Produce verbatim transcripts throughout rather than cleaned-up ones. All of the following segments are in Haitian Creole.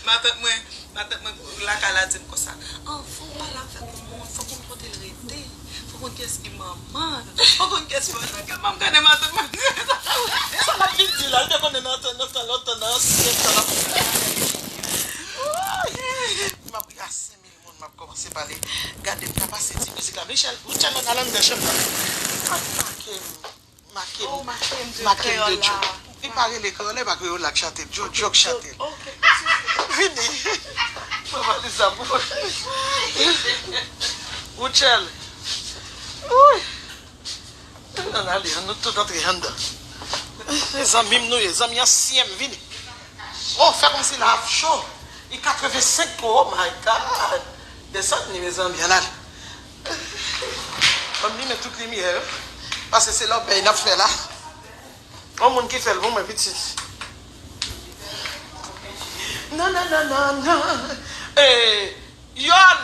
Matant mwen, matant mwen lakay la di m konsa, anvan w pale avèk yon moun, fòk ou konn kote l rete, fòk ou konn kiyès ki manman l, fòk ou konn kiyès ki manman l. Kèlman m konnen matant mwen di sa. Sa l ap vin di la, l te konnen nan tan, nan tan lontan, nan ansyen tan. Woy! M ap ri a senk mil moun, m ap kòmanse pale. Gade m ta pase ti mizik la. Michel, Michel nan kalandè chanm nan. Ap make m. Make m, make m de Djo. Li pa rele kreyòl, e pa kreyòl la k chante l. Djo, Djo k chante l. Vini. Mwen pa di sa pou Rutshelle. Wi. Ann ale, ann nou tout antre anndan. E zanmi m nou ye, zanmi ansyen m, vini. Oh, fè kòmsi la ap cho. Li katrevensenk kou, oh my God. Desann li, mezanmi, ann ale. Ban m limen tout limyè yo. Paske se lòbèy n ap fè la. Yon moun ki fè l pou mwen, pitit. Non, non, non, non, non. Eh, Yòl,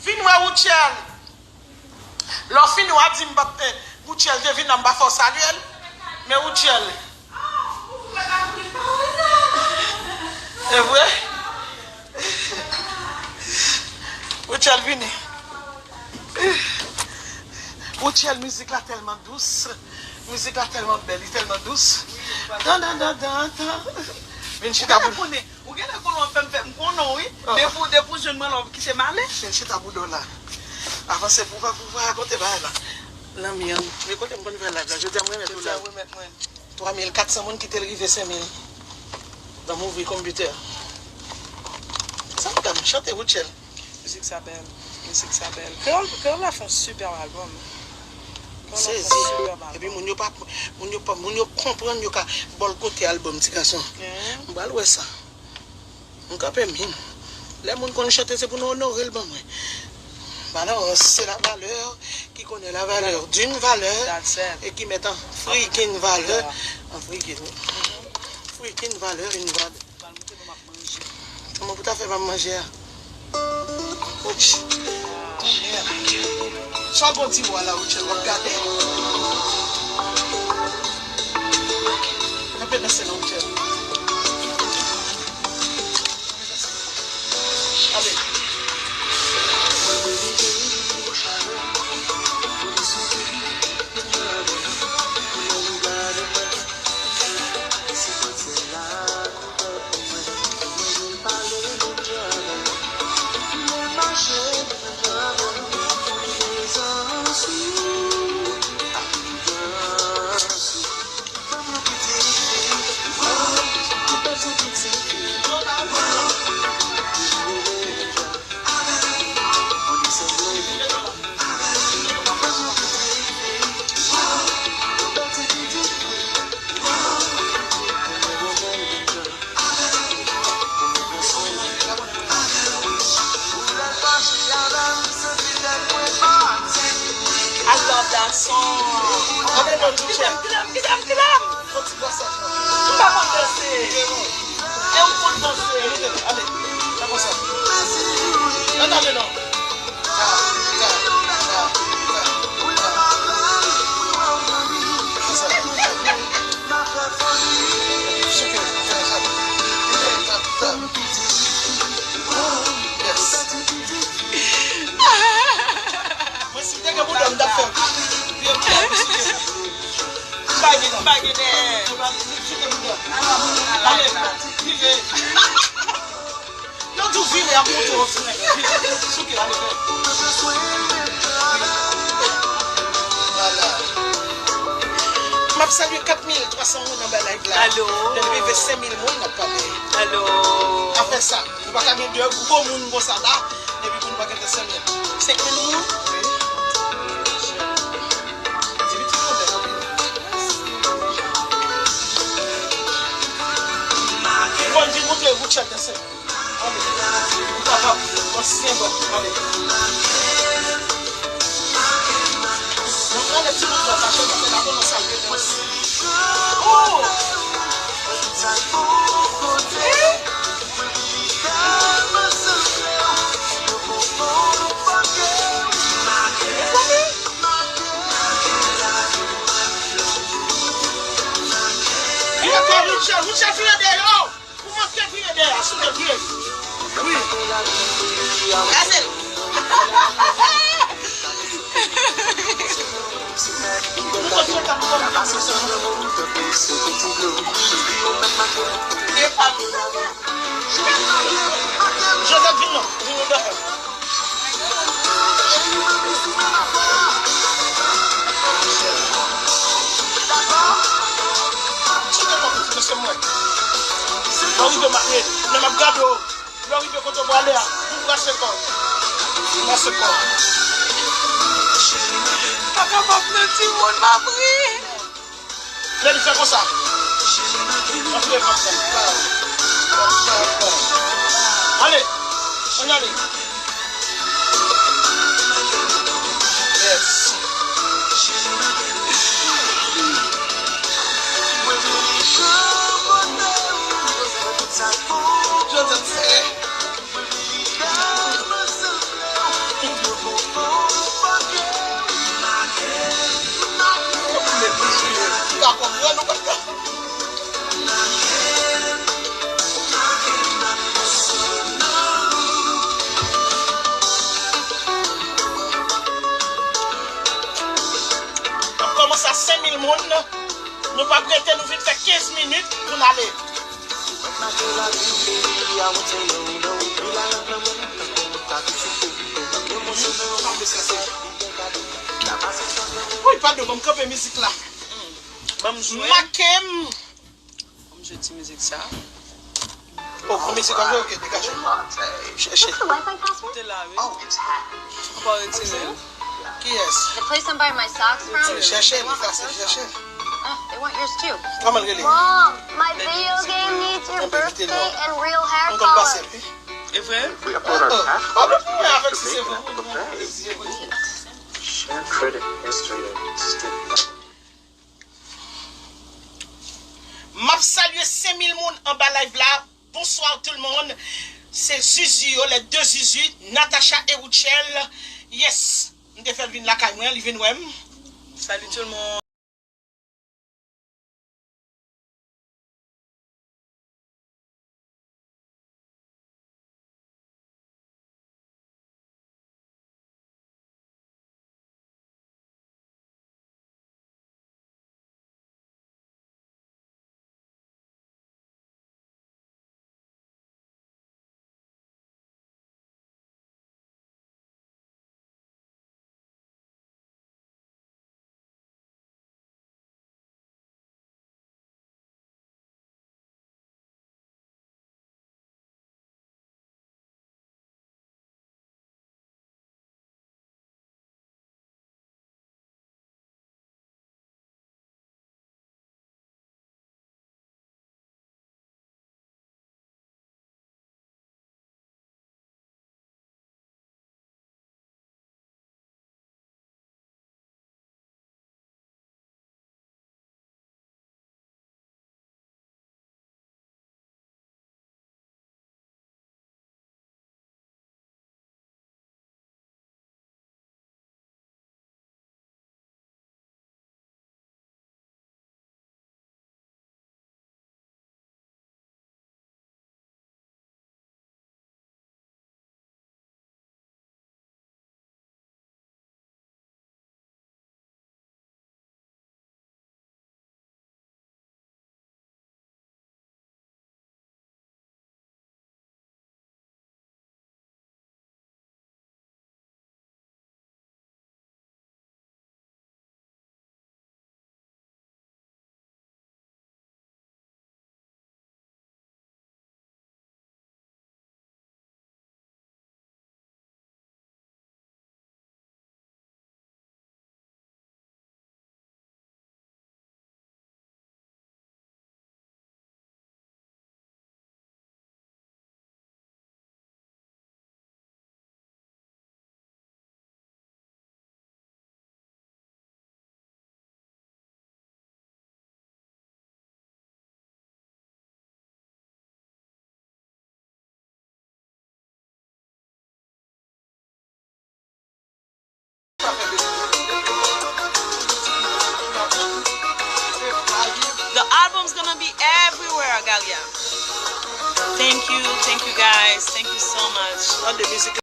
vin wè Rutshelle. Lè w fini, w a di m pa t, eh, Rutshelle te vin la, m pa fè w salye l. Men Rutshelle. E vre? Rutshelle vini. Rutshelle, mizik la tèlman dous. Mizik la tèlman bèl, li tèlman dous. Dan, dan, dan, dan, dan. Vin chita pou. Ou genlè konnen w ap fè m fè m konnen w, wi. Depi w, depi w jwenn mwen la, w kite m ale. Vin chita pou do la. Avanse pou w pa, pou w pa rakonte bagay la. Lanmi an, men kote m konn fè live la? Jodi a m renmen tou live. Twa mil kat san moun kite l rive senk mil. Ban m ouvri konpitè. Sa m gade, chante Rutshelle. Mizik sa bèl. Mizik sa bèl. Kreyòl, Kreyòl la fè yon sipèb albòm. Kreyòl la fè yon sipèb albòm. Epi moun yo pa, moun yo pa, moun yo konprann yo ka bòykote albòm ti gason. M pral wè sa. M kanpe minm. Lè moun konn chante, se pou nou onore l ban mwen. Balance, c'est la valeur qui connaît la valeur d'une valeur et qui met en freaking valeur, en freaking, freaking valeur une valeur. Kòman pou ta fè pa manje a? Ouch! Kòmè! Sa w gon ti bwa la, Rutshelle, w ap gate? Kanpe danse non, Rutshelle. Ale. I love that song. Kite m, kite m, kite m, kite m. Fon ti pasaj la. M pa konn danse. E ou konn danse. Ale, ale. Fè konsa. Ann ale non. Sa, sa, sa, sa, sa. Konsa. Souke, fè sa. Sa, sa. Yes. Mwen si m te gen bouda m t ap fè. Vye bouda m souke. M pa gen, m pa gen dèyè. Souke bouda. Ale, vire. Yo di w vire ap monte w fre. Vire. Souke, ale fè. Vire. Vwala. M ap salye kat mil twa san moun anba live la. Alo. Lè n rive senk mil moun, n ap pale. Alo. Afè sa. Nou pa ka gen de gwo moun konsa la, epi pou nou pa gentan sèmye. Senk mil moun? Wi. Ti pitit modèl anpil. Bon, vin montre Rutshelle danse. Ale. Ou kapab. Ansyen bon. Ale. Nan prale ti bout lòt la, chèz la, fè la, konnen sa l gen pwès. Oh! Mezanmi! Vire kò Richard, Richard vire dèyè! Ou manke vire dèyè, Wi. Gazèl. Nou konn fè sa pou kòm sa. Epa. Joseph, vin non. Vin nou dòmi. Chita kò pou ti mesye mwen. Lè w rive, m ap ret. Lè m ap gade w. Lè w rive kote w prale a, ou brase kò w. Brase kò w. Pa kapab non timoun, m ap ri. Lè li fè konsa. Antre, antre. Ale, ann ale. Yes. Joseph, seye. M pa konprann ou, papa. N ap kòmanse a senk mil moun. Nou p ap rete, nou vin fè kenz minit pou n ale. Woy, padon, ban m kanpe mizik la. Ban m jwe. Make m. Ban m jwe ti mizik sa. Oh, pou mizik an jwe, ok, degaje. Chèche. Te la, wi. Ou pa retire l. Kiyès? The place I'm buying my socks from, chèche, li fasil chèche. Oh, they want yours too. Kòman l rele? Mom, my video game needs your birthday and real hair color. E vre? We upload our passport information to make an application. Share credit history and student loan. M ap salye senk mil moun anba live la. Bonsoir tout le monde. Se Zuzu yo, les deux Zuzu, Natacha et Rutshelle. Yes, m te fè l vin lakay mwen, li vin wè m. Salut tout le monde. Thank you, thank you guys, thank you so much. Tande mizik la.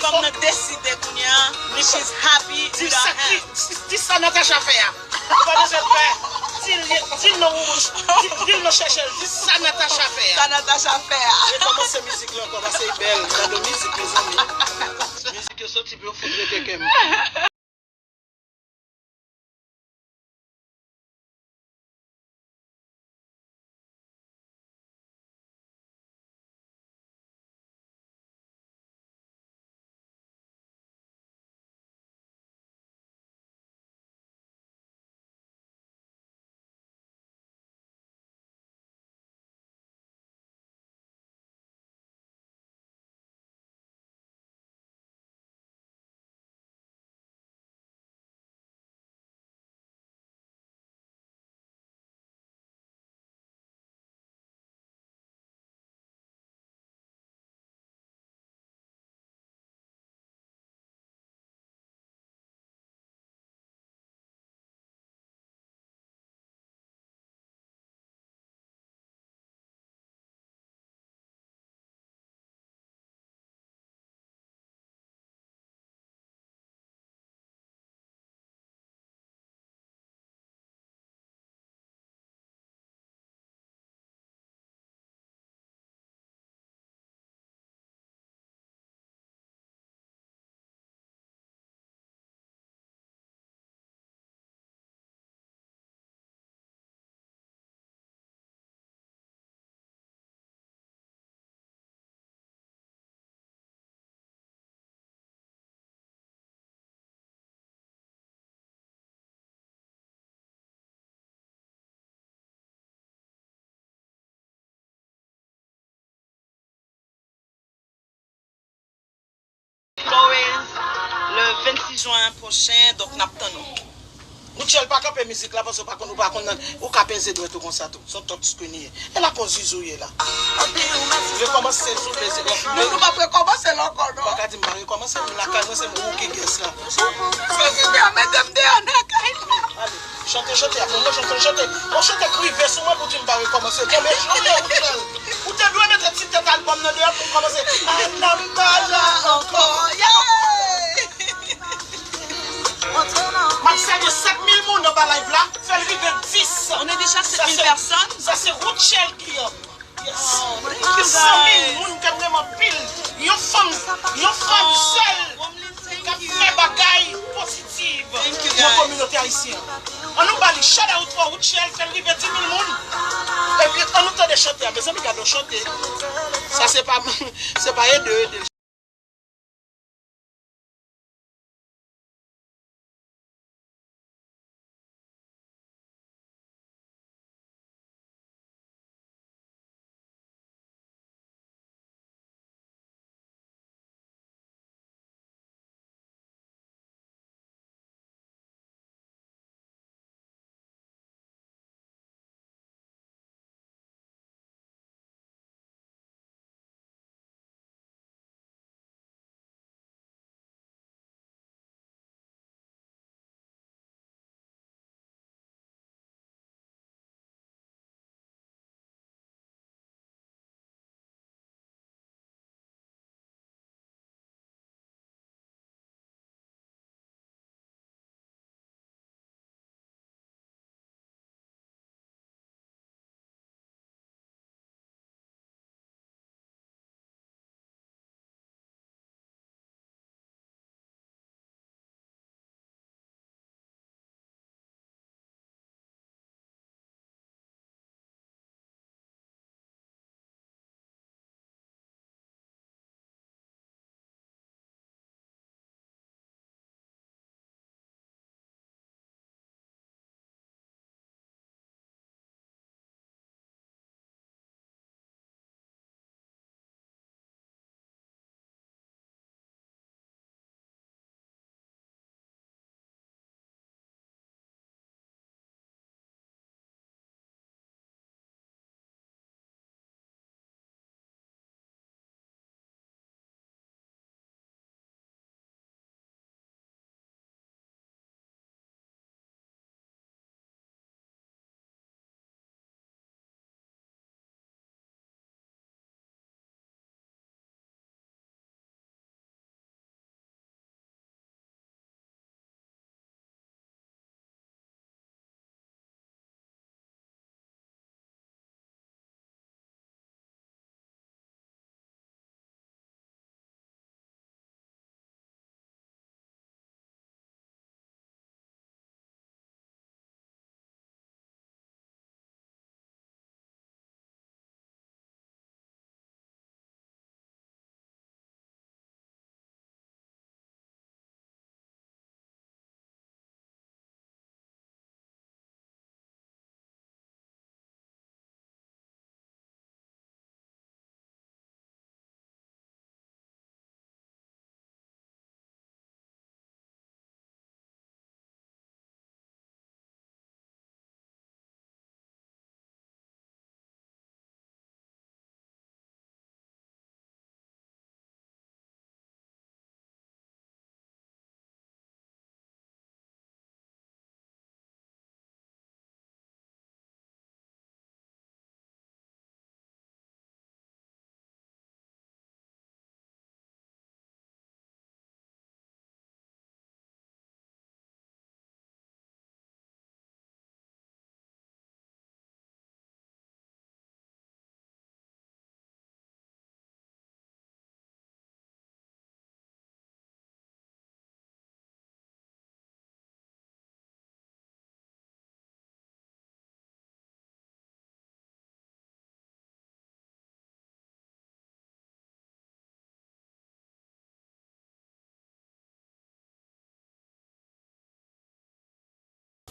Fanm nan deside kounye a, she's happy without him. Di sa Natacha fè a. Ou pa bezwen pè. Di l, di l non Wouwouch. Di, di l non Chèchèl. Di sa Natacha fè a. Sa Natacha fè a. Rekòmanse mizik la ankò, paske l bèl. Gade mizik, mezanmi. Mizik yo soti pou yo fout rete kè m. Always, le vennsis jen pwochen, donk n ap tann ou. Rutshelle, pa kanpe mizik la, paske ou pa konn, ou pa konn nan, ou ka peze dwèt ou konsa tou. Se yon touch screen li ye. E la kon zuzu ye la. Rekòmanse sou Facebook. Non, nou p ap rekòmanse l ankò, non. Ou pa ka di m pa rekòmanse, m lakay mwen, se ou ki guest la. Ou, ou, ou, ou, mete m deyò nan kay la. Ale, chante, chante, apre mwen chante, chante. Ou chante k rive sou mwen pou di m pa rekòmanse. Tonbe sou mwen, ou te dwe mete ti tèt al Albòm nan deyò pou m kòmanse. Albòm pa la ankò. Yeah! M ap salye sèt mil moun anba live la, fè l rive dis. On est déjà sept mille personnes. Sa se Rutshelle Guillaume. Yes. Thank you, guys. San mil moun ke m renmen anpil. Yon fanm, yon fanm sèl k ap fè bagay pozitif nan kominote ayisyen an. An nou ba li shout out for Rutshelle, fè l rive dis mil moun. Epi an nou tande chante a. Mezanmi, gade yon chante. Sa se pa, se pa ede, ede.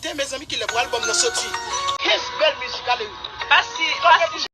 Te mezanmi, kilè pou albòm nan soti? Kenz bèl mizik, ale wi. Pasi, pasi.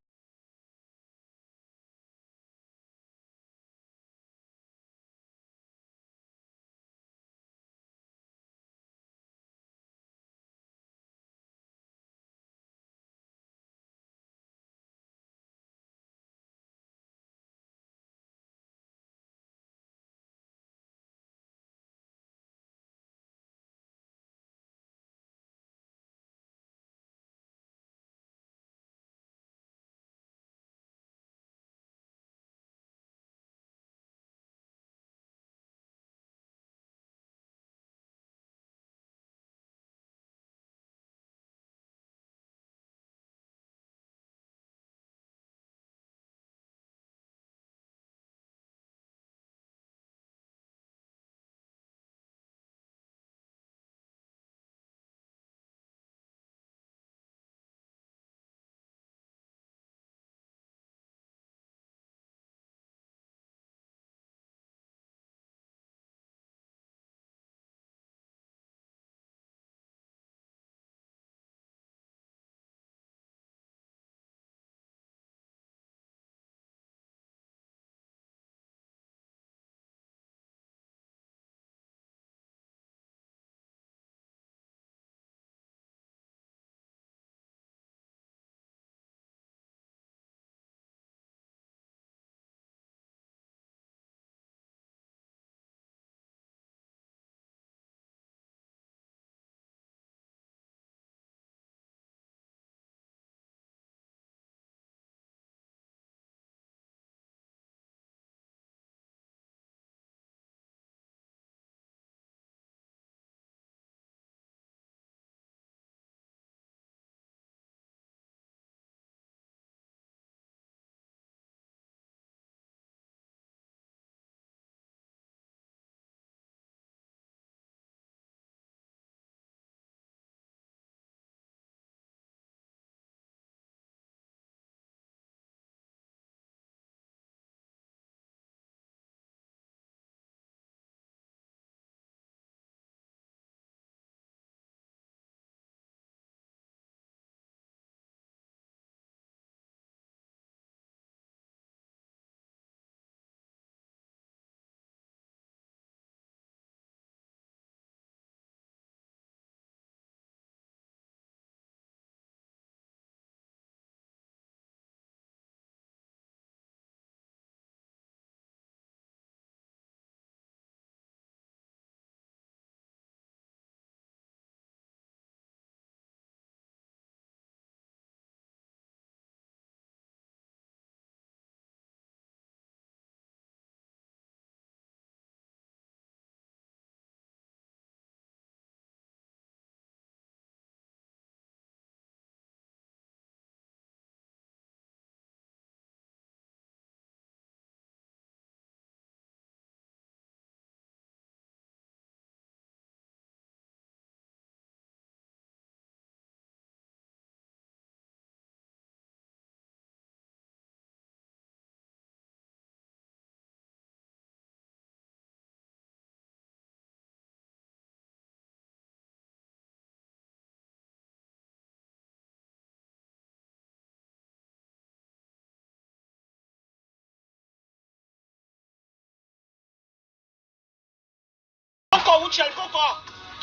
Kò Rutshelle poko.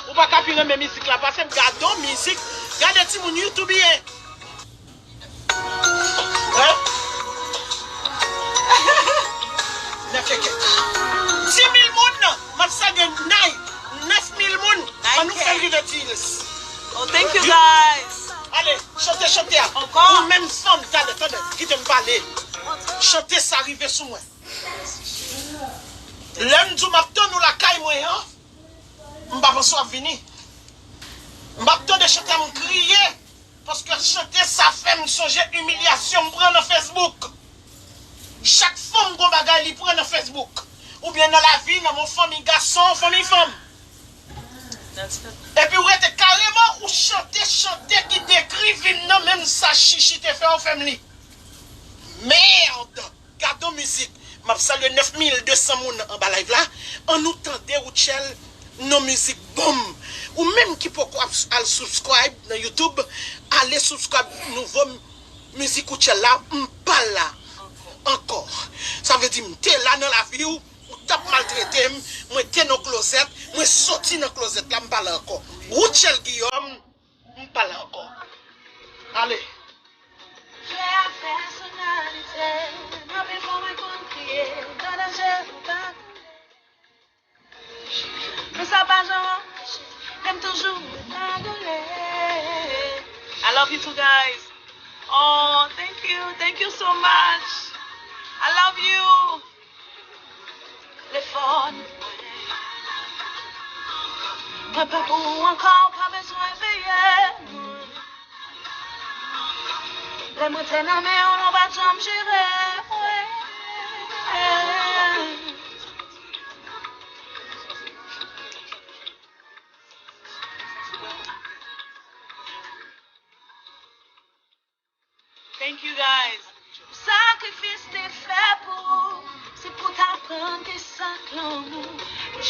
Ou pa ka pi renmen mizik la pase m. Gadon mizik. Gade timoun YouTube ye. Hein? Nèf e kèk. Dis mil moun, m ap salye Nay. Nèf mil moun. An nou fè l rive dis. Oh, thank you, guys. Ale, chante, chante a. Ankò. Ou menm fanm, tande, tande, kite m pale. Chante sa rive sou mwen. Lè m di w m ap tann ou lakay mwen an, m pa panse w ap vini. M ap tande chante a, m kriye. Paske chante sa fè m sonje imilyasyon m pran nan Facebook. Chak fanm gon bagay li pran nan Facebook. Oubyen nan lavi, nan yon fanmi gason, fanmi fanm. Epi ou rete kareman, ou chante, chante ki dekri vi m nan, menm sa Chichi te fè, ou fè m li. Merde! Gadon mizik. M ap salye nèf mil de san moun anba live la. An nou tande Rutshelle, non mizik bonm. Ou menm ki poko ap al subscribe nan YouTube, ale subscribe nouvo m-, mizik Rutshelle la, M pa la ankò. Sa vle di m te la nan lavi w, ou t ap maltrete m, mwen te nan klozèt, mwen soti nan klozèt la, m pa la ankò. Rutshelle Guillaume, M pa la ankò. Ale. Flè a pèsonalite m, anpil fwa mwen konn kriye, dan danje ou pa koule. Men sa pa janm anpeche, men m toujou ret adoule. I love you too, guys. Oh, thank you, thank you so much. I love you. Lefò nou konnen. Mwen pa pou ou ankò, ou pa bezwen veye mwen. Lè mwen te nan men w, nou pa t janm jere mwen. Thank you, guys. Sakrifis te fè pou ou, se pou t aprann kisa k lanmou.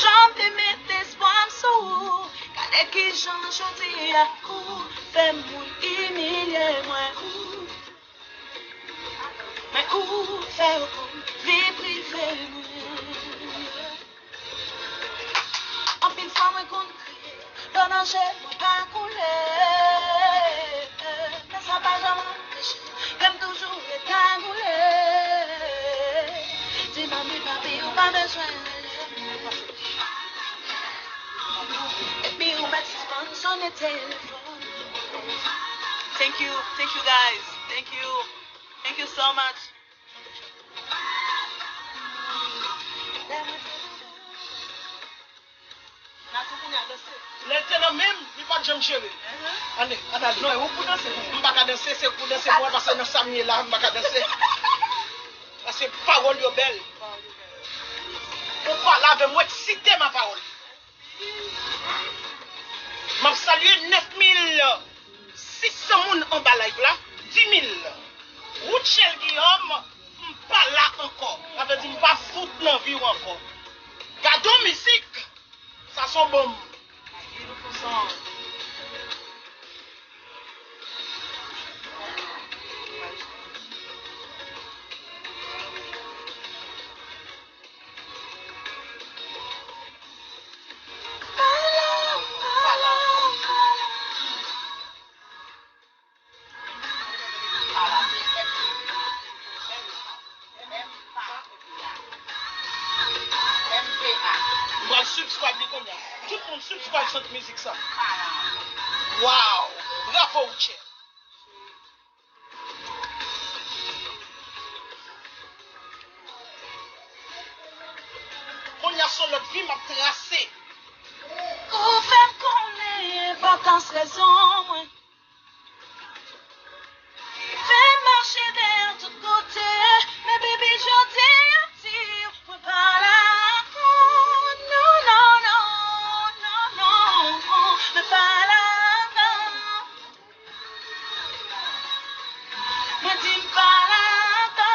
Janm te met espwa m sou ou. Gade kijan jodi a ou fè moun imilye mwen. Men ou fè yo konn vi prive mwen. Anpil fwa mwen konn kriye, dan danje mwen pa koule. Men sa pa janm anpeche ke m toujou ret agoule. Di manmi, papi, ou pa bezwen rele m. Epi ou mèt sispann sonnen telefòn. Thank you, thank you guys, thank you, thank you so much. Natou kounye a danse. Lè l te nan men m, li pa t janm jere. Ane, an ale. Non, e ou pou danse. M pa ka danse, se ou pou danse pou mwen, paske nan sa m ye la, m pa ka danse. Paske pawòl yo bèl. Ou pale avè m, ou eksite m a pawòl. M ap salye nèf mil sis san moun anba live la, dis mil. Rutshelle Guillaume, m pa la ankò. Sa vle di m pa fout nan vi w ankò. Gadon mizik! Sa se yon bonm. M pral subscribe li kounye a. Tout moun subscribe sant mizik sa. Wow! Bravo, Rutshelle! Kounye a se yon lòt vi m ap trase. Ou fè m konnen enpòtans rezon mwen. Fè m mache dèyè w tout kote. Men baby, jodi a di w mwen pa la ankò. Non, non, non, non, non. Mwen pa la ankò. Mwen di m pa la ankò.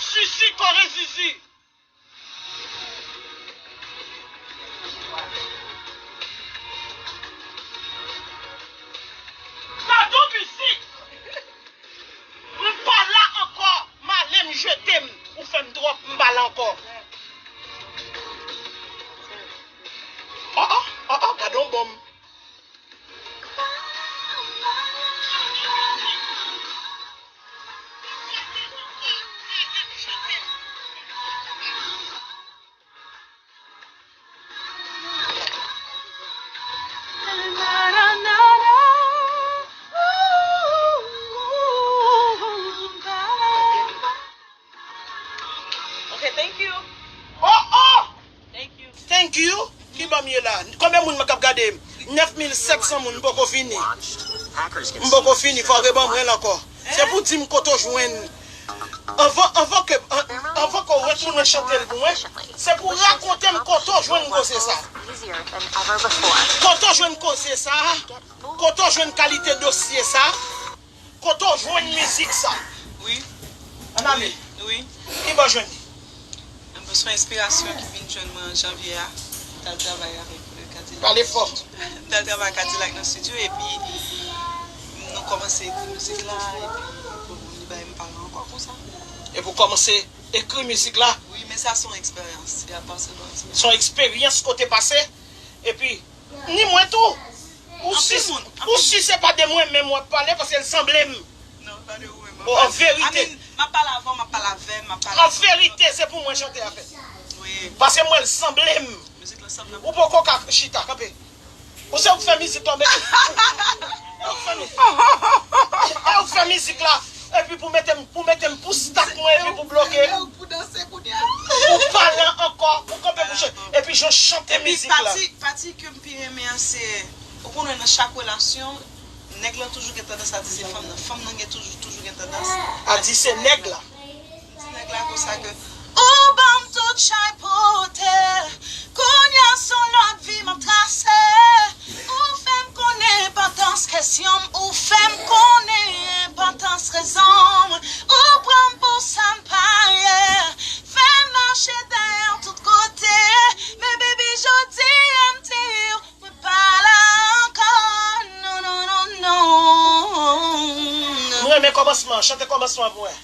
Sisi kòre zizi. Gadon mizik! M twòp, m pa la ankò. Oh, oh, oh, oh, gade yon bonm. Ok, thank you. Oh, oh! Thank you. Thank you? Ki bò m ye la? Konbyen moun k ap gade m? Nèf mil sèt san moun, m poko fini. M poko fini, fò w reban mwen l ankò. Se pou di m kote w jwenn. Anvan, anvan ke, an- anvan ke w retounen chante l pou mwen, se pou w rakonte m kote w jwenn koze sa. Kote w jwenn koze sa? Kote w jwenn kalite dosye sa? Kote w jwenn mizik sa? Wi. Ann ale. Wi. Ki bò w jwenn li? Bon, se yon enspirasyon ki vin jwenn mwen an janvye a. M t al travay avèk, euh, Cadillac. Pale fò. M t al travay ak Cadillac nan estidyo, epi nou kòmanse ekri mizik la, epi bon, li bay m pa la ankò konsa. Epi w kòmanse ekri mizik la? Wi, men sa se yon eksperyans. Se a pase de eksperyans. Se yon eksperyans ke w te pase, epi ni mwen tou. Ou si, ou si se pa de mwen menm w ap pale, paske l sanble m. Non, pa de ou menm. Bon, an verite. I mean, m ap pale avè w, m ap pale avè m, m ap pale avè m. An verite, se pou mwen chante a fèt. Wi. Paske m wè l sanble m. Mizik lan sanble m. Ou poko ka chita, kanpe. Ou se ou k fè mizik la, men. Ou k fè mizik. Ou k fè mizik la. Epi pou mete m, pou mete m pou stak mwen, epi pou bloke m. Pou danse kounye a. Ou pa la ankò, ou kanpe pou chante. Epi jan w chante mizik la. Epi pati, pati ke m pi renmen an, se, ou konnen nan chak relasyon, nèg lan toujou gen tandans a di se fanm nan. Fanm nan gen toujou, toujou gen tandans a di se nèg la. Di nèg la konsa ke, ou ban m tout chay pote. Kounye a se yon lòt vi m ap trase. Ou fè m konnen enpòtans kesyon m. Ou fè m konnen enpòtans rezon m. Ou pran m pou sa m pa ye. Fè m mache dèyè w tout kote. Men baby, jodi a m di w, mwen pa la ankò. Non, non, non, non. M renmen kòmansman an. Chante kòmansman an pou mwen.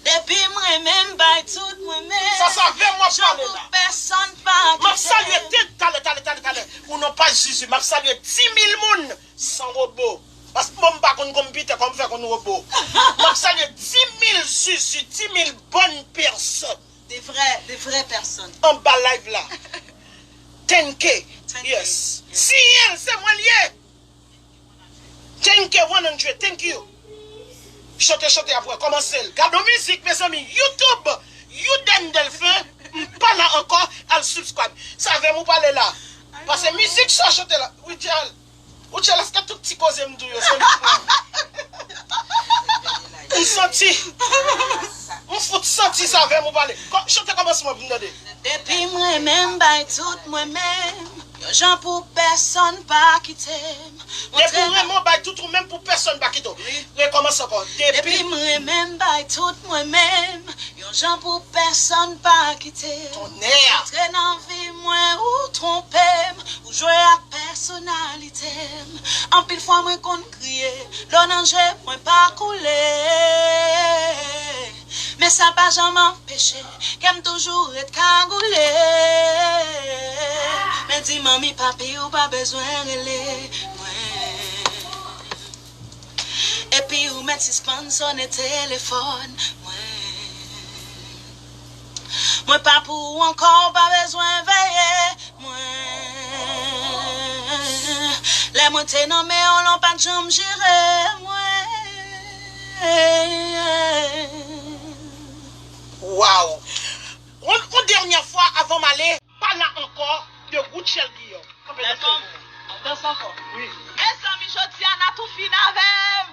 Depi m renmen, m bay tout mwen menm. Sa, sa avè m w ap pale la. Jan pou pèsonn pa kite m. M ap salye tout, talè, talè, talè, talè. Ou non pa Zuzu. M ap salye dis mil moun san wobo. Paske bon, m pa konn konn pite, kòman m fè konn wobo. M ap salye dis mil Zuzu, dis mil bòn pèsonn. De vrè, de vrè pèsonn. Anba live la. Ten K. Ten K, yes. Yes. Siyen l, se mwen l ye. Ten K one hundred, thank you. Chante, chante apre, kòmanse l. Gade yon mizik, mezanmi, YouTube, Youden Delphin, m pa la ankò, al subscribe. Sa avè m ou pale la. Paske mizik sa chante la, Richel, Richel, èske tout ti koze m di w yo, se li m pran? M santi, m fout santi sa avè m ou pale. Kò- Chante kòmansman pou m tande. Depi m renmen, m bay tout mwen menm. Yon jan pou pèsonn pa kite m. Depi w renmen, w bay tout ou menm pou pèsonn pa kite w. Wi. Rekòmanse ankò. Depi Depi m renmen, m bay tout mwen menm. Yon jan pou pèsonn pa kite m. Tonnè! Antre nan vi mwen, ou twonpe m. Ou jwe ak pèsonalite m. Anpil fwa mwen konn kriye. Dlo nan je mwen pa koule. Men sa pa janm anpeche kè m toujou ret kagoule. Men di manmi, papi, ou pa bezwen rele mwen. Epi ou mèt sispann sonnen telefòn mwen. Mwen pa pou ou ankò, ou pa bezwen veye mwen. Lè mwen te nan men w, lan w pa t janm jere mwen. Waw! Yon, yon dènyè fwa avan m ale, pa la ankò de Rutshelle Guillaume. Kanpe nan sèn. Mezanmi, jodi a n a tou fin avè m.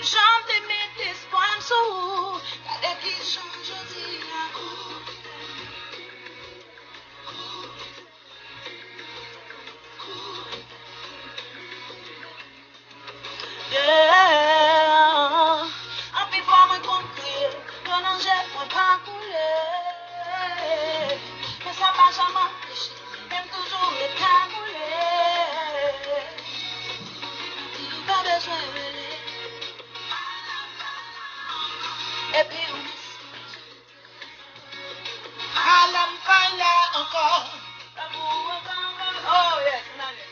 Janm te met espwa m sou ou. Gade kijan jodi a koupe. Yeah. Anpil fwa mwen konn kriye, yo nan jèt mwen pa koule. Men sa pa janm anpeche, men m toujou ret kagoule. Anpil ou pa bezwen rele. Epi ou Pale m pa la ankò. Oh, yes, another.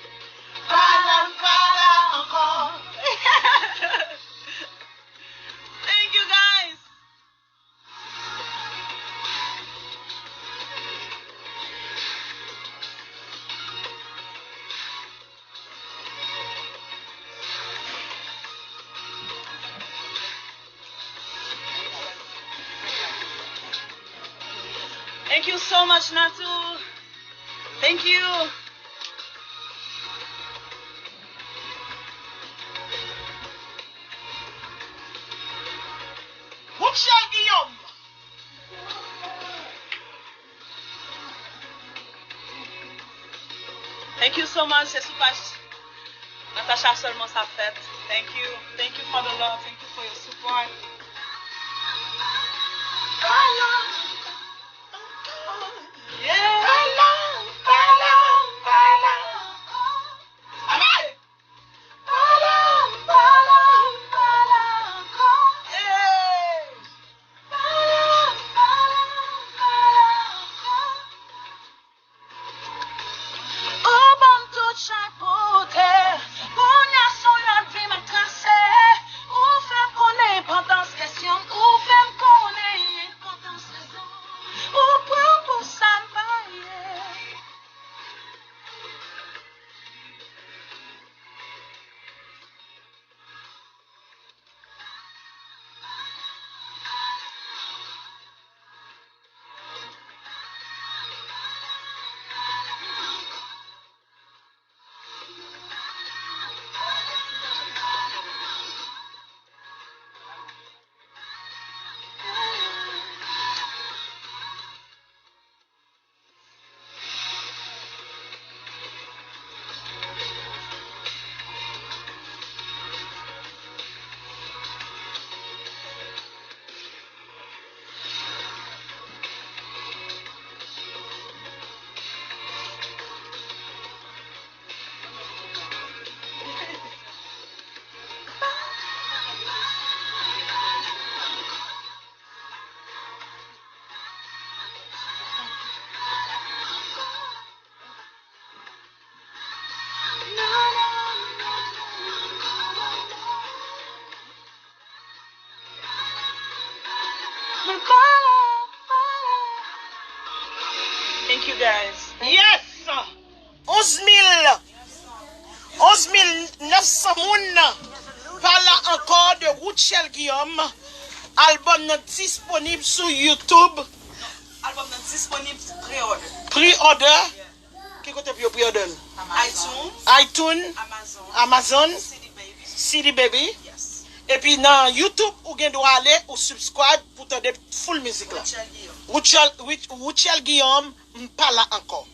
Pale m pa la ankò. Thank you, guys. Thank you so much, Natou. Thank you. Rutshelle Guillaume. Thank you so much. Se sou paj Natacha sèlman sa fèt. Thank you. Thank you for the love. Thank you for your support. Yeah. Amen. Pale m, pale m, pale m ankò. Hey! Pale m, pale m, pale m ankò. Ou ban m tout chay pou tè. Kounye a se yon lòt vi m ap trase. Ou fè m konnen enpòtans kesyon m. Ou fè m konnen enpòtans rezon m. Ou pran m pou sa m pa ye. Thank you, guys. Yes! Onz mil, onz mil nèf san moun pa la ankò de Rutshelle Guillaume. Albòm nan disponib sou YouTube. Albòm nan disponib pre-order. Pre-order. Ki kote pou yo pre-order l? iTunes, iTunes, Amazon, Amazon, C D Baby. C D Baby. Yes. Epi nan YouTube, ou gen dwa ale, ou subscribe pou tande full mizik la. Rutshelle Guillaume. Rutshelle, Rut-, Rutshelle Guillaume, m pa la ankò.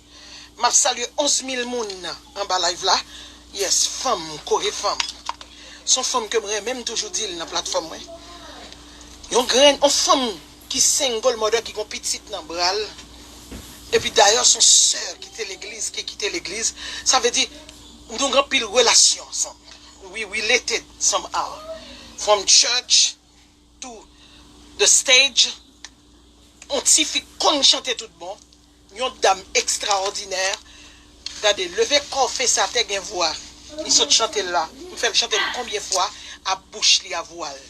M ap salye onz mil moun anba live la. Yes, fanm, kore fanm. Se yon fanm ke m renmen, m toujou di l nan platfòm mwen. Yon grenn, yon fanm ki single mother, ki gon pitit nan bra l. Epi dayè, se yon sè ki te legliz, ki kite legliz. Sa vle di, nou gen anpil relasyon ansanm. We related somehow. From church to the stage. Yon tifi konn chante tout bon. Yon dam ekstraòdinè. Gade, leve kò w fese atè gen vwa. Li sot chante l la. M fè l chante l konbyen fwa? A bouch li, a vwa l.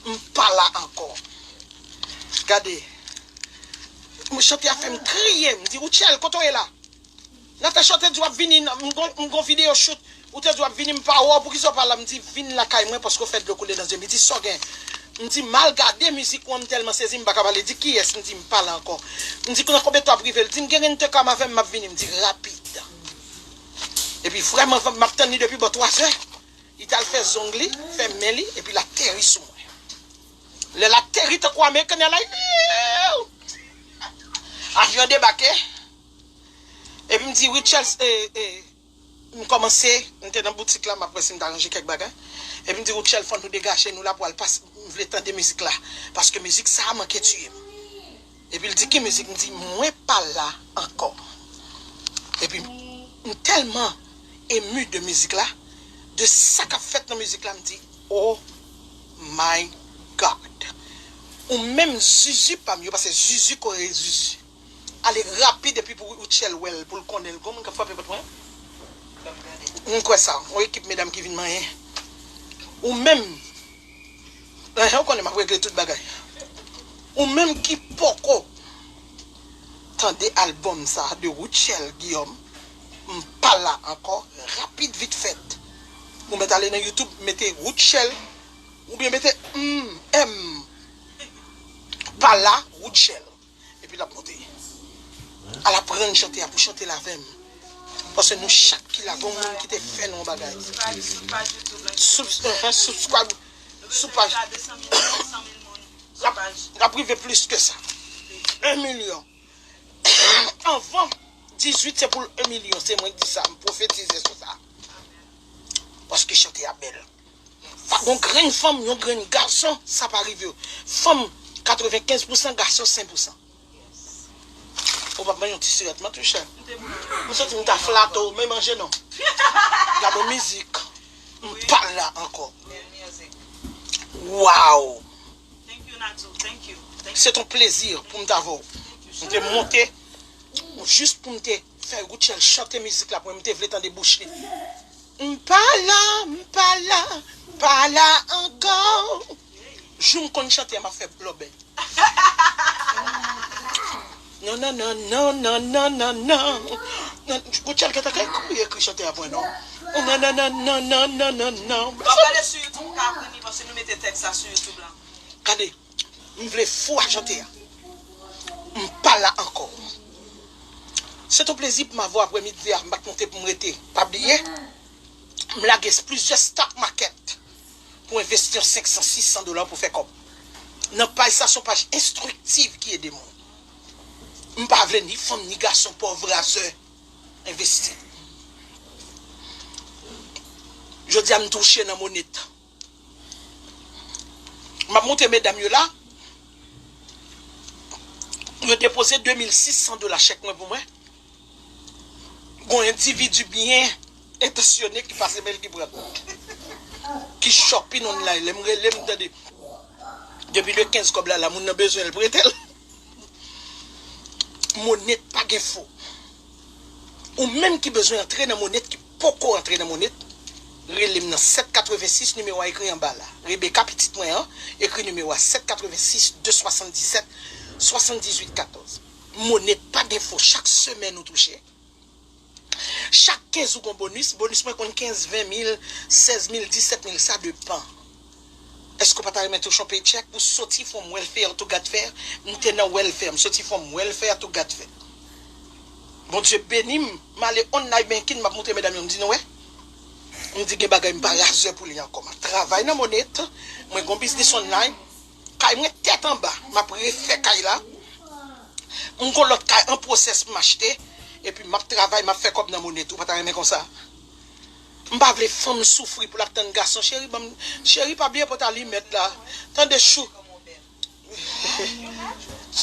M pa la ankò. Gade. M chante a fè m kriye. M di, Rutshelle, kote w ye la? Natacha, ou te di w ap vini, m gon, m gon videyo shoot. Ou te di w ap vini, m pa wè w, poukisa w pa la? M di, vin lakay mwen paske w fè dlo koule nan zye m. Li di, sa w gen? M di, m al gade mizik ou an, m tèlman sezi, m pa ka pale. Li di, kiyès? M di, m pa la ankò. M di, nan konbyen tan w ap rive? Li di, m gen rentrekam avè m, m ap vini. M di, rapid. Epi vrèman, m ap tann li depi bò twa zè. Li t al fè zong li, fè men li, epi l ateri sou mwen. Lè l ateri tankou Ameriken Airlines, avyon debake. Epi m di, Rutshelle, e, e, m kòmanse, m te nan boutik la, m ap wè si m ta ranje kèk bagay. Epi m di, Rutshelle, fò nou degaje, nou la pou al pase, m vle tande mizik la. Paske mizik sa a manke tiye m. Epi l di, ki mizik? M di, mwen pa la ankò. Epi m tèlman emu de mizik la, de sa k ap fèt nan mizik la, m di, oh my God. Ou menm Zuzu pa m, yo pase Zuzu kore Zuzu. Ale rapid epi pou Rutshelle wè l, pou l konnen l. Gon moun k ap frape pòt mwen? M kwè sa. Yon ekip medam ki vin manyen. Ou menm, enhen, ou konnen m ap regle tout bagay. Ou menm ki poko tande albòm sa de Rutshelle Guillaume, m pa la ankò, rapid vit fèt. Ou mèt ale nan YouTube, mete Rutshelle, oubyen mete M, M, pa la, Rutshelle. Epi l ap monte. Al aprann chante a pou chante l avè m. Paske nou chak ki la, gon moun ki te fè nou yon bagay. Sub- enhen, subscribe sou paj. L ap, l ap rive plis ke sa. En milyon. Anvan dizuit, se pou l en milyon. Se mwen ki di sa. M pwofetize sou sa. Paske chante a bèl. Pa gon grenn fanm, yon grenn gason, sa pa rive yo. Fanm katrevenkenz pousan, gason senk pousan. Ou p ap manje yon ti sirèt, m ap touche. M santi m ta flate w, men manje non. Gade yon mizik. M pa la ankò. Wow! Se ton plezi pou m t avè w. M te monte jis pou m te fè Rutshelle chante mizik la pou mwen, m te vle tande bouch li. M pa la, m pa la, m pa la ankò. Jou m konn chante a, m ap fè blòbè. Non, non, non, non, non, non, non, non. Non, Rutshelle gentan kay kouri ekri chante a pou mwen, non. Non, non, non, non, non, non, non, non. W ap gade sou YouTube, ou ka aprann li, paske nou mete tèks la sou YouTube la. Gade, m vle fou a chante a. M pa la ankò. Se ton plezi pou m avè w aprèmidi a, m pa t monte pou m rete. Pa bliye, m lage plizyè stock market pou envesti an senk san, sis san dola pou fè kòb. Nan paj sa, se yon paj enstriktiv ki ede moun. M pa vle ni fanm ni gason, pòv, razè, envesti. Jodi a, m touche nan Monet. M ap montre medam yo la. Yo depoze de mil sis san dola chèk mwen pou mwen. Gon endividi byen entansyone ki pase men l ki pran l. Ki shopping online. Lè m rele, m tande. Depi le kenz kòb la la, moun nan bezwen l, prete l. Monet pa gen fo. Ou menm ki bezwen antre nan Monet, ki poko antre nan Monet, rele m nan sèt katrevensis, nimewo a ekri anba la. Rebecca, pitit mwen an, ekri nimewo a, sèt katrevensis, de swasanndisèt, swasanndizuit katòz. Monet pa gen fo, chak semèn ou touche. Chak kenz ou gon bonis, bonis mwen konn kenz, ven mil, sèz mil, disèt mil, sa depan. Èske w pa ta renmen touche yon paycheck? Ou soti from welfare to God fear? M te nan welfare, m soti from welfare to God fear. Bondye beni m, m ale online banking, m ap montre medam yo, m di nou wè. M di gen bagay m pa razè pou li ankò. M ap travay nan Monet, mwen gon biznis online. Kay mwen tèt anba, m ap refè kay la. M gon lòt kay an pwosès pou m achte, epi m ap travay, m ap fè kòb nan Monet. Ou pa ta renmen konsa? M pa vle fanm soufri pou l ap tann gason. Cheri, ban m, cheri, pa bliye pote alimèt la. Tande chou.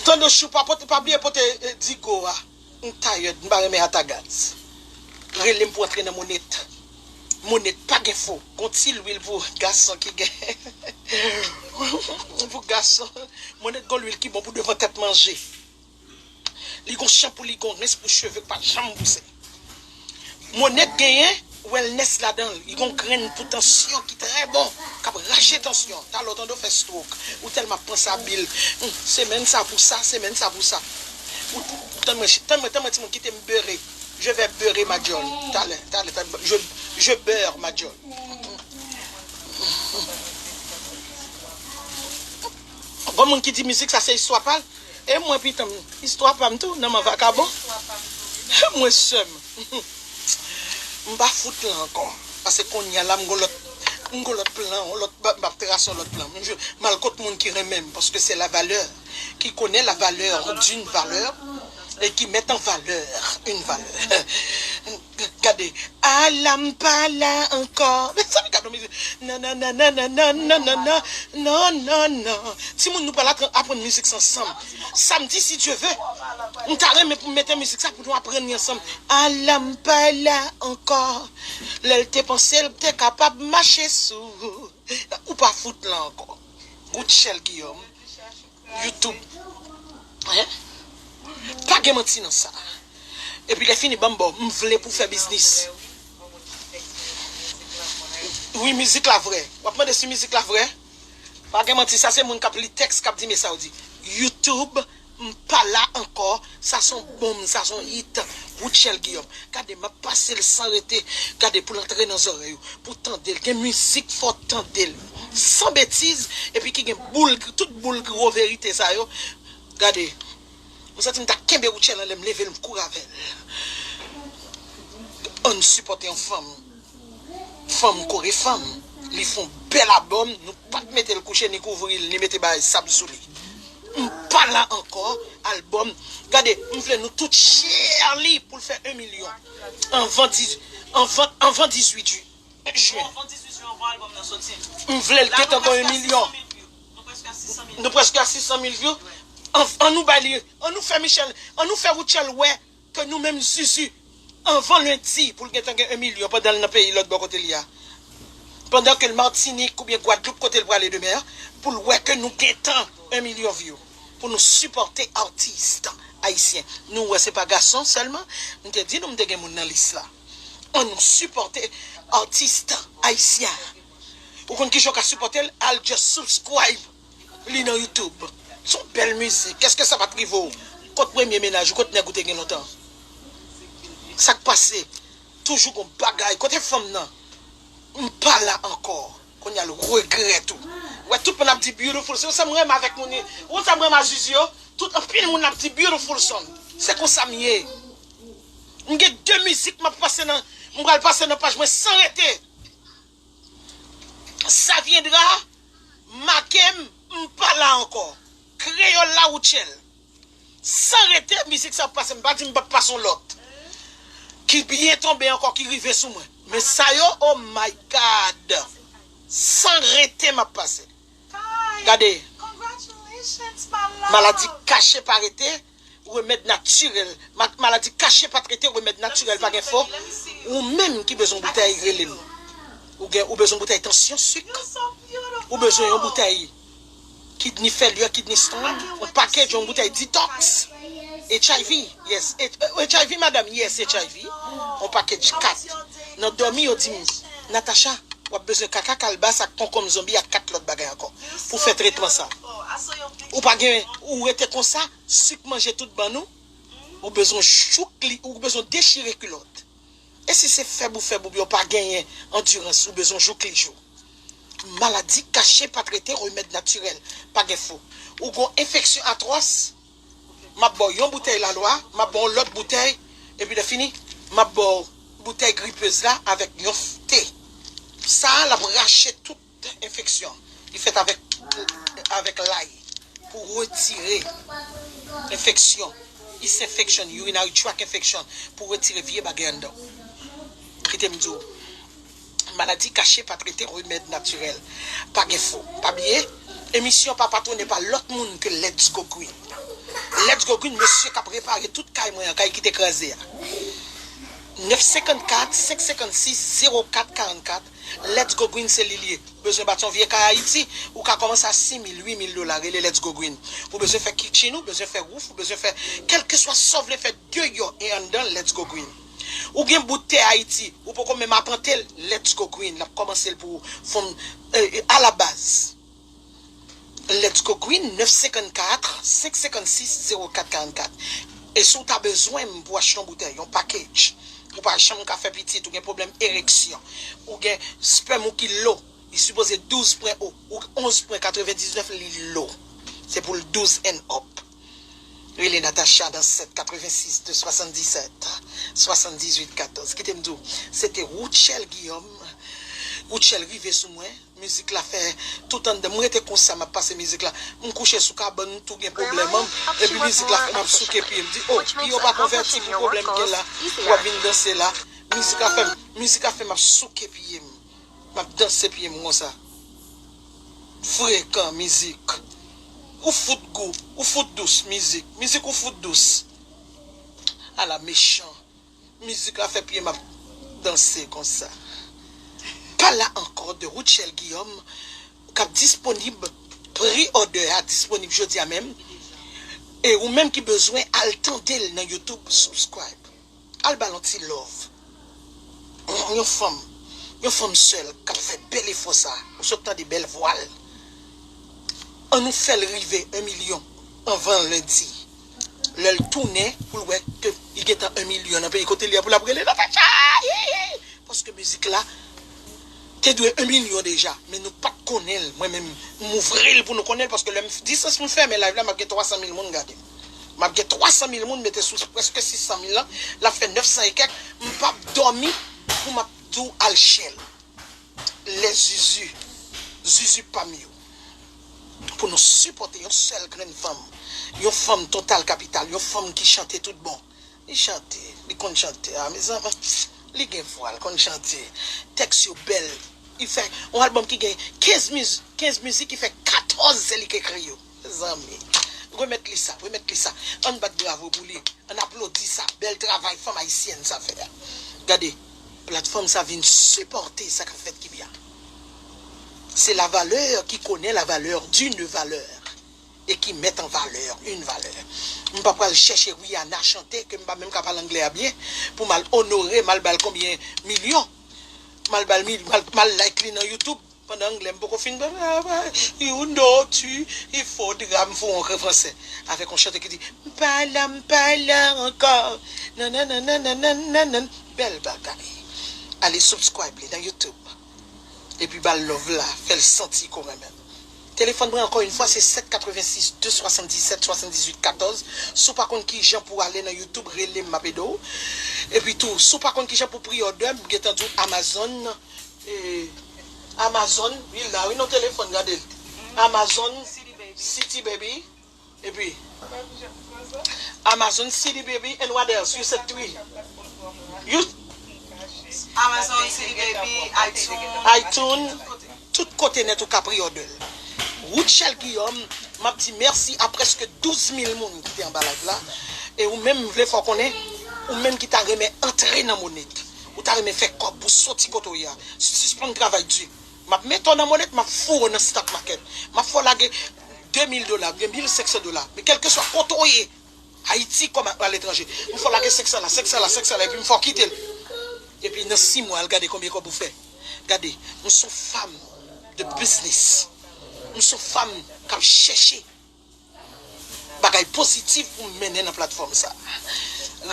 Tande chou, pa pote, pa bliye pote, eh, digo a. M tired, m pa renmen atagaz. Rele m pou antre nan Monet. Monet pa gen fo. Gon ti lwil pou gason ki gen. Pou gason. Monet gon lwil ki bon pou devan tèt manje. Li gon chanpou, li gon rens pou cheve k pa janm bouse. Monet genyen wellness ladan l. Li gon grenn pou tansyon ki trè bon, k ap rache tansyon. Talè w tande w fè stroke. Ou tèlman ap panse a bil. Hmm, semèn sa pou sa, semèn sa pou sa. Ou, tann mwen, tann mwen, tann mwen, timoun, kite m beure. Je vais beurrer ma gueule. Talè, talè, talè. Je, je beurre ma gueule. Gon moun ki di mizik sa se istwa pa l. E mwen pitan m, istwa pa m tou, nan men vakabon. Mwen sè m. M pa fout la ankò. Paske kounye a la, m gon lòt, M gon lòt plan, yon lòt, m ap trase yon lòt plan. M al kot moun ki renmen m, paske se la valè, qui connaît la valeur d'une valeur et qui met en valeur une valeur. Gade, ala m pa la ankò. Mezanmi, gade yon mizik. Nan, nan, nan, nan, nan, nan, nan, nan, nan, nan, nan, nan. Timoun, nou pral aprann mizik sa ansanm. Samdi, si Dye ve, m ta renmen pou m mete mizik sa pou nou aprann li ansanm. Ala m pa la ankò. Lè l te panse l te kapab mache sou. Ou pa fout la ankò. Rutshelle Guillaume. YouTube. Hein? Pa gen manti nan sa. Epi lè fini, ban m ba w, m vle pou fè biznis. Wi, mizik la vrè. W ap mande si mizik la vrè? Pa gen manti, sa se moun k ap li tèks, k ap di, men sa w di. YouTube, m pa la ankò, sa se yon bonm, sa se yon hit. Rutshelle Guillaume. Gade, m ap pase l san rete. Gade, pou l antre nan zòrèy ou, pou tande l. Gen mizik fò tande l. San betiz, epi ki gen boul, tout boul gwo verite sa yo. Gade, m santi m ta kenbe Rutshelle anlè, m leve l, m kouri avè l. Ann sipòte yon fanm. Fanm kore fanm. Li fè yon bèl albòm, nou pa t mete l kouche, ni kouvri l, ni mete bagay sab sou li. M pa la ankò, albòm. Gade, m vle nou tout share li pou l fè yon milyon. Anvan diz, anvan, anvan dizuit jen. M vle l gentan gen yon milyon. Nou prèske a sis san mil view. An, an nou bay li, an nou fè Michel, an nou fè Rutshelle wè ke nou menm Zuzu, anvan lendi, pou l gentan gen yon milyon pandan l nan peyi lòt bò kote li a. Pandan ke l Matinik oubyen Gwadloup kote l prale demen an, pou l wè ke nou gentan yon milyon view. Pou nou sipòte atis ayisyen. Nou wè se pa gason sèlman, m te di nou m te gen moun nan lis la. An nou sipòte atis ayisyen. Ou konn kijan w ka sipòte l? Al just subscribe li nan YouTube. Se yon bèl mizik. Èske sa pa t rive w? Kot premye mennaj ou? Kot nèg ou te gen lontan? Sa k pase? Toujou gon bagay. Kote fanm nan? M pa la ankò. Kounye a l regrèt ou. Ou wè tout moun ap di beautiful. Se konsa m renmen avèk moun. Ou konn sa m renmen a Zuzu yo? Tout anpil moun ap di beautiful son. Se konsa m ye. M gen de mizik m ap pase nan, m pral pase nan paj mwen san rete. Saviendra, make m, m pa la ankò. Kreyòl la, Rutshelle. San rete, mizik sa ap pase, m pa di m p ap pase yon lòt. Ki byen tonbe ankò, ki rive sou mwen. Men sa yo, oh my God. San rete, m ap pase. Gade. Maladi kache pa rete, remèd natirèl. Ma-, maladi kache pa t rete, remèd natirèl pa gen fo. Ou menm ki bezwen boutèy, rele m. Ou gen, ou bezwen boutèy tansyon, sik. Ou bezwen yon boutèy kidney failure, kidney stone, yon pakèt yon boutèy detox. H I V, yes. H-, H I V, madam, yes, H I V. Yon pakèt kat. Nan dòmi, yo di m, Natacha, w ap bezwen kaka kalbas ak konkonm zonbi ak kat lòt bagay ankò pou fè tretman sa. Ou pa gen, ou rete konsa, sik manje tout bann ou, ou bezwen jouk li, ou bezwen dechire kilòt. E si se fèb ou fèb oubyen w pa genyen andirans, ou bezwen jouk li jou. Maladi kache pa t rete, remèd natirèl pa gen fo. Ou gon enfeksyon atwòs, m ap ba w yon boutèy lalwa, m ap ba w lòt boutèy, epi lè fini, m ap ba w boutèy gripez la avèk yon te. Sa a, l ap rache tout enfeksyon. Li fèt avèk, avèk lay pou retire enfeksyon. Yeast infection, urinary tract infection, pou retire vye bagay anndan w. Kite m di w, maladi kache pa t rete, remèd natirèl pa gen fo. Pa bliye, emisyon pa patwone pa lòt moun ke Let's Go Green. Let's Go Green, mesye k ap repare tout kay mwen an, kay ki te kraze a. Nèf senkannkat, senk senkannsis, zewo kat karannkat, Let's Go Green se li l ye. Ou bezwen bati yon vye kay Ayiti, ou ka kòmanse a sis mil, uit mil dola, rele Let's Go Green. Ou bezwen fè kitchen, ou bezwen fè wouf, ou bezwen fè kèlkeswa sa w vle fè deyò e anndan, Let's Go Green. Ou gen bout tè Ayiti, ou poko menm apante l, Let's Go Green, l ap kòmanse l pou ou, from, eh, eh, alabaz. Let's Go Green, nèf senkannkat, senk senkannsis, zewo kat karannkat. E si w ta bezwen m pou achte yon boutèy, yon package, ou pa janm ka fè pitit, ou gen pwoblèm ereksyon, ou gen spèm ou ki lo, li sipoze douz pwen o, ou onz pwen katrevendiznèf, li lo. Se pou l douz and up. Rele Natacha nan sèt katrevensis de swasanndisèt, swasanndizuit katòz. Kite m di w, se te Rutshelle Guillaume, Rutshelle rive sou mwen, mizik la fè tout anndan m rete konsa, m ap pase mizik la. M kouche sou kabann, m tou gen pwoblèm an, epi mizik la fè m ap souke pye m. Di, "Oh, pye w pa konvèti pou pwoblèm m gen la, w ap vin danse la." Mizik la fè m, mizik la fè m ap souke pye m. M ap danse pye m konsa. Frekan mizik. Ou fout gou, ou fout dous mizik. Mizik ou fout dous. Ala mechan. Mizik la fè pye m ap danse konsa. Pala ankò de Rutshelle Guillaume k ap disponib, pre-order a disponib jodi a menm. E ou menm ki bezwen, al tande l nan YouTube, subscribe. Al ba l yon ti love. Yon fanm, yon fanm sèl k ap fè bèl efò sa. Ou sot tande bèl vwa l. Ann nou fè l rive yon milyon anvan lendi. Lè l tounen, pou l wè ke li gentan yon milyon nan peyi kote li a, pou l ap rele Natacha! Hi, hi! Paske mizik la te dwe yon milyon deja, men nou pa t konnen l. Mwen menm, m ouvri l pou nou konnen l, paske lè m, distans m fèmen live la, m ap gen twa san mil moun gade m. M ap gen twa san mil moun mete sou prèske sis san mil lan, l ap fè nèf san e kèk, m p ap dòmi pou m ap di w al share l. Lè Zuzu, Zuzu pa m yo. Pou nou sipòte yon sèl grenn fanm. Yon fanm total kapital, yon fanm ki chante tout bon. Li chante, li konn chante. A, mezanmi, li gen vwa, l konn chante. Tèks yo bèl. Li fè yon albòm ki gen kenz miz-, kenz mizik, li fè katòz se li k ekri yo. Mezanmi, remèt li sa, remèt li sa. Ann bat bravo pou li. Ann aplodi sa. Bèl travay fanm ayisyèn sa fè a. Gade, platfòm sa vin sipòte sa k ap fèt Kibya. C'est la valeur qui connaît la valeur d'une valeur et qui met en valeur une valeur. M pa pral chèche Rihanna chante, ke m pa menm ka pale anglè a byen, pou m al onore, m al ba l konbyen milyon. M al ba l mil, m al, m al like li nan YouTube. Pandan anglè m poko fin, you know tu, il faudra m fè yon refransè avèk yon chante ki di, "M pa la, m pa la ankò. Nan, nan, nan, nan, nan, nan, nan, nan." Bèl bagay. Ale subscribe li nan YouTube. Epi ba l love la, fè l santi ke w renmen l. Telefòn mwen, ankò yon fwa, se sèt katrevensis de swasanndisèt swasanndizuit katòz. Si w pa konn kijan pou w ale nan YouTube, rele m, m ap ede w. Epi tou, si w pa konn kijan pou pre-order, m gentan di w Amazon, eh, Amazon, li la, wi, nan telefòn, gade l. Amazon, City Baby, epi Amazon, City Baby, and what else? You said three. You Amazon, City Baby, iTunes. iTunes, tout kote nèt ou ka pre-order l. Rutshelle Guillaume, m ap di mèsi a prèske douz mil moun ki te anba live la. E ou menm, m vle fè w konnen, ou menm ki ta renmen antre nan Monet, ou ta renmen fè kòb, ou soti kote w ye a, sispann travay di. M ap mete w nan Monet, m ap foure w nan stock market. M ap fè w lage de mil dola, oubyen mil senk san dola. Men kèlkeswa kote w ye, Ayiti kòm aletranje, m fè w lage senk san la, senk san la, senk san la, epi m fè w kite l. Epi nan sis mwa, al gade konbyen kòb ou fè. Gade, m se yon fanm de biznis. M se yon fanm k ap chèche bagay pozitif pou m mennen nan platfòm sa.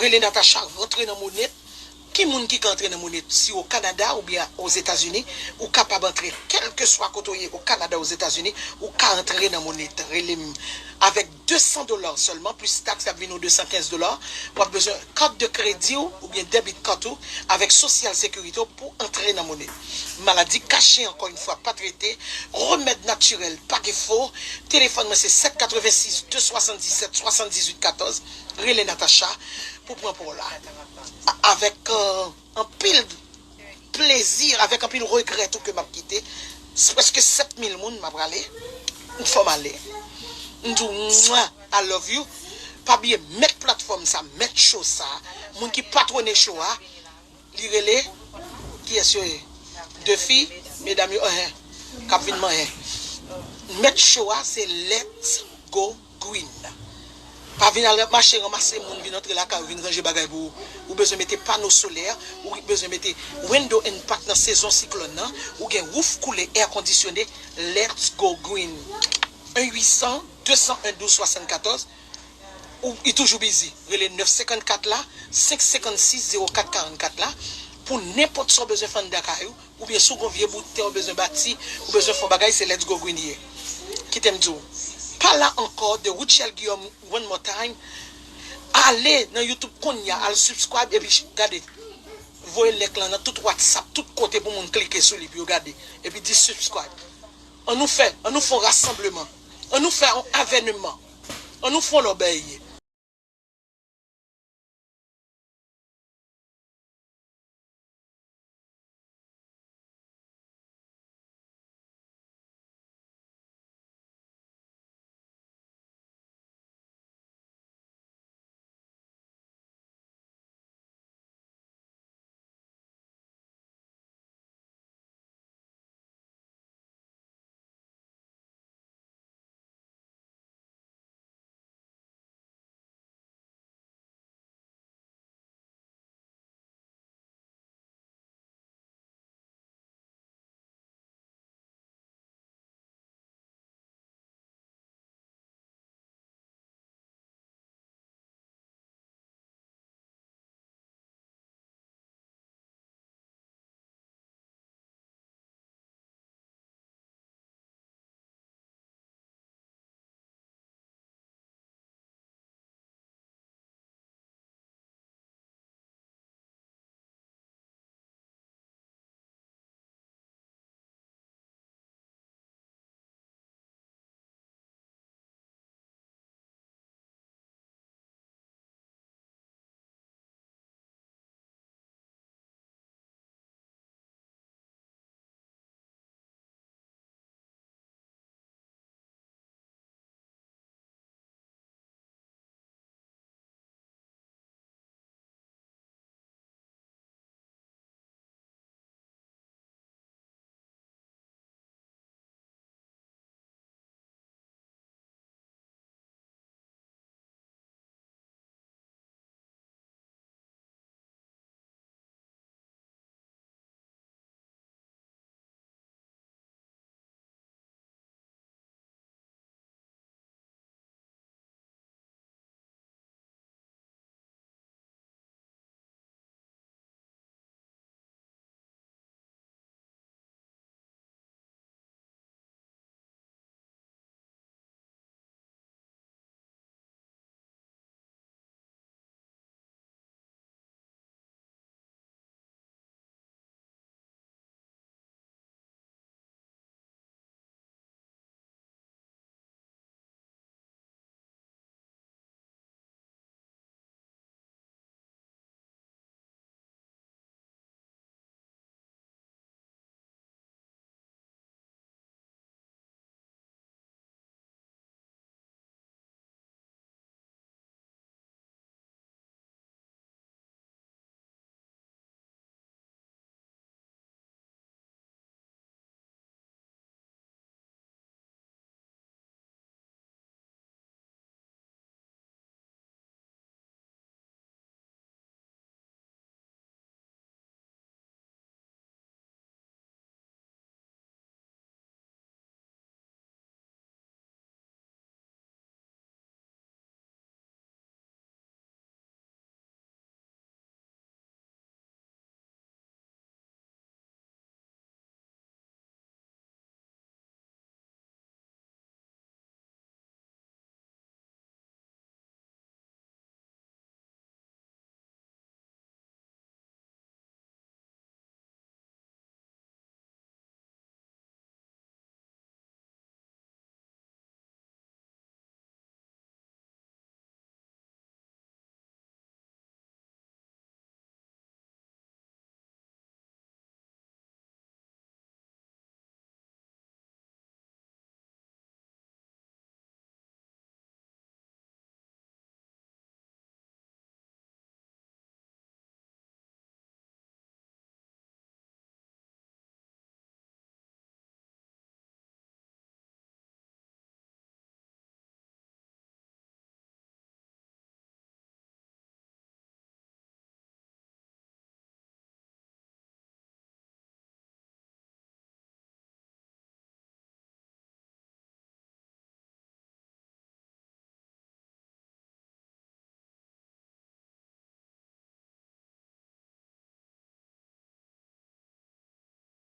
Rele Natacha, rantre nan Monet. Ki moun ki ka antre nan Monet? Si w o Kanada oubyen Ozetazini, ou kapab antre kèlkeswa kote w ye, o Kanada, Ozetazini, ou ka antre nan Monet. Rele m avèk de san dola sèlman, plis taks, y ap vin ou de san kenz dola. W ap bezwen kat de kredi w oubyen debit card ou avèk Social Security w pou antre nan Monet. Maladi kache, ankò yon fwa, pa trete. Remèd natirèl, pa gen fo. Telefòn mwen se sèt katrevensis de swasanndisèt swasanndizuit katòz. Rele Natacha pou pran pa w la. A-, avèk, euh, anpil plezi, avèk anpil regrè tou ke m ap kite. Se prèske sèt mil moun m ap rale. M fè m ale. M di w, mwa, I love you. Pa bliye, mèt platfòm sa, mèt show sa. Moun ki patwone show a, li rele, kiyès yo ye? De fi, medam yo, enhen, k ap vin manyen. Mèt show a, se Let's Go Green. Pa vin al mache ranmase moun vin antre lakay ou, vin ranje bagay pou ou. Ou bezwen mete pano solè, ou bezwen mete window and pack nan sezon siklòn nan, ou gen wouf koule, air conditionné, Let's Go Green. Un huit cent, deux cent un, douze soixante-quatorze, ou, li toujou bizi. Rele nèf senkannkat la, senk senkannsis, zewo kat karannkat la, pou nenpòt sa w bezwen fè anndan kay ou, oubyen si w gon vye bout tè w bezwen bati, ou bezwen fè yon bagay, se Let's Go Green ye. Kite m di w. Pala ankò de Rutshelle Guillaume one more time. Ale nan YouTube kounye a, al subscribe, epi ch-, gade. voye link lan nan tout WhatsApp, tout kote pou moun klike sou li pou yo gade. Epi di subscribe. An nou fè, an nou fè yon rasanbleman. An nou fè yon avènman. An nou fè yon lòbèy.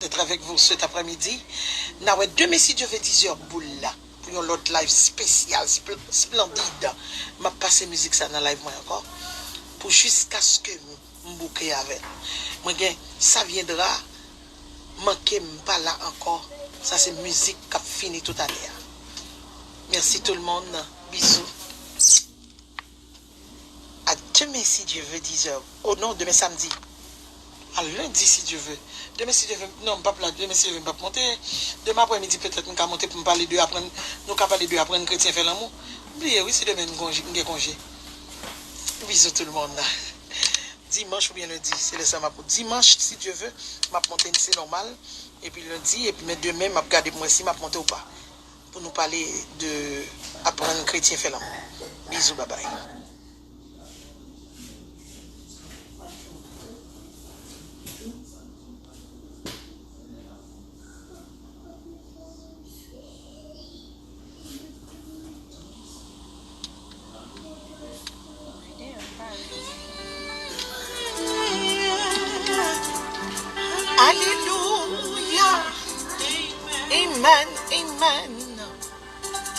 D'être avec vous cet après-midi. N a wè demen si Dye vle dizè boul la pou yon lòt live spesyal, spl- splendid. M ap pase mizik sa nan live mwen ankò pou jiskaske m bouke avè l. Mwen gen Ça viendra, Manke m pa la ankò. Sa se mizik k ap fini tout ane a. Merci tout le monde. Bisous. À demain si Dieu veut, dix heures. Oh non, demen samdi. A lendi si Dye vle. Demen si Dye vle, non, m p ap la. Demen si Dye vle, m p ap monte. Demen aprèmidi petèt m ka monte pou m pale de aprann, nou ka pale de aprann kretyen fè lanmou. M bliye wi si demen m konje, m gen konje. Bizou tout le monde. Dimanch oubyen lendi, se lè sa m ap, dimanch si Dye vle, m ap monte, se nòmal. Epi lendi, epi men demen m ap gade pou m wè si m ap monte ou pa. Pou nou pale de aprann kretyen fè lanmou. Bizou, babay. Alelouya. Amen, amen.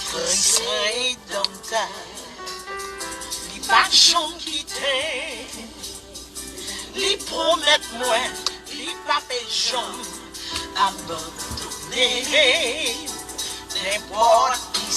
Pran swen redanmtè. Li pa janm kite. Li pwomèt mwen, li pa pe janm abandone. Nenpòt ki